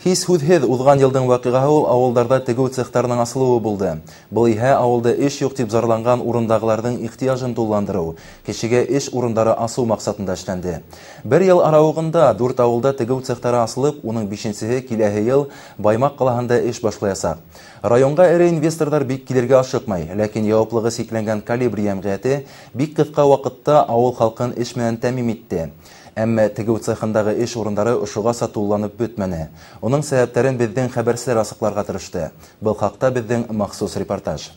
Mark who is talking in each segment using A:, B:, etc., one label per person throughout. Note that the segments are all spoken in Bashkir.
A: Һис һүҙһеҙ, уҙған йылдың ваҡиғаһы ул ауылдарҙа тегеү цехтарының асылыуы булды. Был иһә ауылда эш юҡ тип зарланған урындағыларҙың ихтыяжын тулыландырыу, кешегә эш урындары асыу маҡсатында эшләнде. Бер йыл арауығында 4 ауылда тегеү цехтары асылып, уның 5-сеһе киләһе йыл Баймаҡ ҡалаһында эш башлаясаҡ. Районға эре инвесторҙар бик килергә ашыҡмай, ләкин яуаплығы сикләнгән «Калибри» йәмғиәте бик ҡыҫҡа ваҡытта ауыл халҡын эш менән тәьмин итте. Әммә тегеү цехындағы эш урындары ошоғаса тулыланып бөтмәне. Уның сәбәптәрен беҙҙең хәбәрселәр асыҡларға тырышты. Был хаҡта беҙҙең махсус репортаж.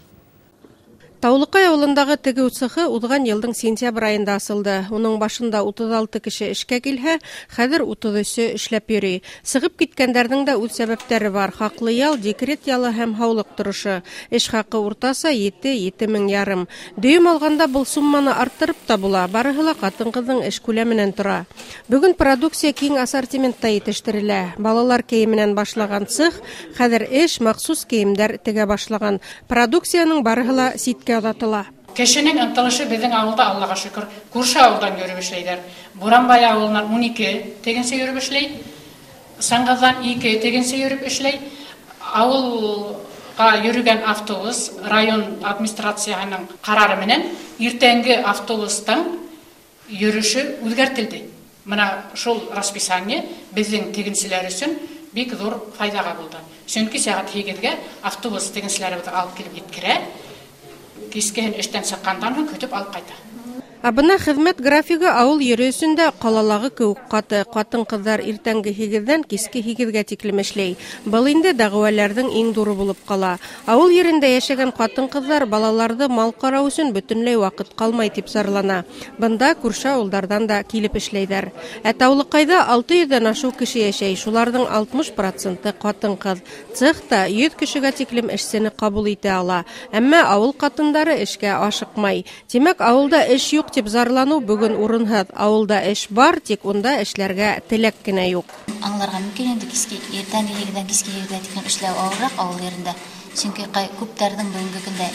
B: Таулыҡай ауылындағы тегеү цехы уҙған йылдың сентябрь айында асылды. Уның башында 36 кеше эшкә килһә, хәҙер 33-ө эшләп йөрөй. Сығып киткәндәрҙең дә үҙ сәбәптәре бар. Хаҡлы ял, декрет ялы һәм һаулыҡ торошо. Эш хаҡы уртаса 7-7,5 мең. Дөйөм алғанда был сумманы арттырып та була. Барыһы ла ҡатын-ҡыҙҙың эш күләменән тора. Бөгөн продукция киң ассортиментта етештерелә. Балалар кейеменән башлаған цех хәҙер эш махсус кейемдәр тегә башлаған. Продукцияның барыһы ла ситкә оҙатыла.
C: Кешенең ынтылышы беҙҙең ауылда, Аллаға шөкөр, күрше ауылдан йөрөп эшләйҙәр. Буранбай ауылынан 12 тегенсе йөрөп эшләй, Саңғыҙҙан 2 тегенсе йөрөп эшләй. Ауылға йөрөгән автобус район администрацияһының ҡарары менән иртәнге автобустың йөрөшө үҙгәртелде. Мына шул расписание беҙҙең тегенселәр өсөн бик ҙур файҙаға булды. Сөнки сәғәт 8-гә автобус тегенселәребеҙҙе алып килеп еткерә. Кискеһен эштән сыҡҡандан һуң көтөп алып ҡайта.
B: Ә бына хеҙмәт графигы ауыл ере өсөн дә ҡалалағы кеүек ҡаты. Ҡатын-ҡыҙҙар иртәнге 8-ҙән киске 8-гә тиклем эшләй. Был инде дәғүәләрҙең иң ҙуры булып ҡала. Ауыл ерендә йәшәгән ҡатын-ҡыҙҙар балаларҙы мал ҡарау өсөн бөтөнләй ваҡыт ҡалмай тип зарлана. Бында күрше ауылдарҙан да килеп эшләйҙәр. Ә Таулыҡайҙа 600-ҙән ашыу кеше йәшәй, шуларҙың 60% ҡатын-ҡыҙ. Цехта 100 кешегә тиклем эшсене ҡабул итә ала. Әммә ауыл ҡатындары эшкә ашыҡмай. Тимәк, ауылда эш юҡ тип зарланыу бөгөн урынһыҙ. Ауылда эш бар, тик унда эшләргә теләк кенә юҡ.
D: Аңларға мөмкин инде, киске иртәнге 7-дән киске 7-гә тиклем эшләү ауырыраҡ ауыл ерендә. Сөнки күптәрҙең бөгөнгө көндә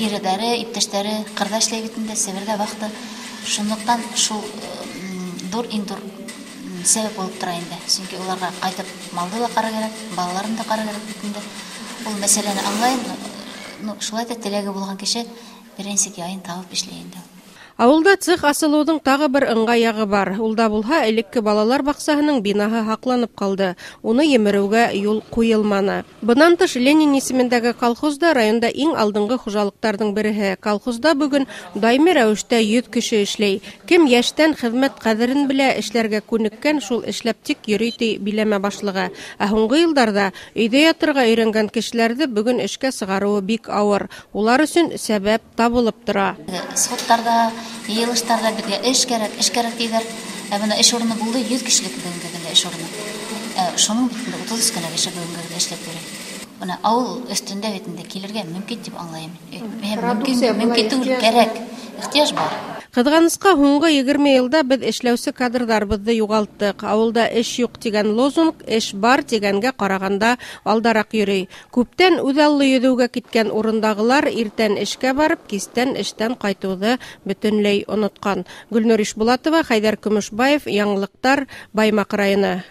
D: ирҙәре, иптәштәре ҡырҙа эшләй бит инде, Себерҙә ваҡыты. Шунлыҡтан шул ҙур иң ҙур сәбәп булып тора инде. Сөнки уларға ҡайтып малды ла ҡарар кәрәк, балаларын да ҡарар кәрәк бит инде. Ул мәсьәләне аңлайым. Шулай ҙа теләге булған кеше беренсе яйын табып эшләй инде.
B: Ауылда цех асылыуҙың тағы бер ыңғай яғы бар. Ул да булһа, элекке балалар баҡсаһының бинаһы һаҡланып ҡалды. Уны емереүгә юл ҡуйылманы. Бынан тыш, Ленин исемендәге колхоз да районда иң алдынғы хужалыҡтарҙың береһе. Колхозда бөгөн даими рәүештә 100 кеше эшләй. Кем йәштән хеҙмәт ҡәҙерен белә, эшләргә күнеккән, шул эшләп тик йөрөй, ти биләмә башлығы. Ә һуңғы йылдарҙа өйҙә ятырға өйрәнгән кешеләрҙе бөгөн эшкә сығарыуы бик ауыр. Улар өсөн сәбәп табылып тора.
D: Сходтарҙа, йыйылыштарҙа беҙгә эш кәрәк, эш кәрәк тиҙәр. Ә бына эш урыны булды, 100 кешелек бөгөнгө көндә эш урыны. Шуның бит инде 33 кенә кеше бөгөнгө көндә эшләп йөрөй. Бына ауыл өҫтөндә бит инде килергә мөмкин тип аңлайым. Мөмкин түгел, кәрәк, ихтыяж бар.
B: Ҡыҙғанысҡа, һуңғы 20 йылда беҙ эшләүсе кадрҙарыбыҙҙы юғалттыҡ. Ауылда эш юҡ тигән лозунг эш бар тигәнгә ҡарағанда алдараҡ йөрөй. Күптән үҙаллы йөҙөүгә киткән урындағылар иртән эшкә барып, кистән эштән ҡайтыуҙы бөтөнләй онотҡан. Гөлнур Ишбулатова, Хәйҙәр Көмөшбаев, Яңылыҡтар, Баймаҡ районы.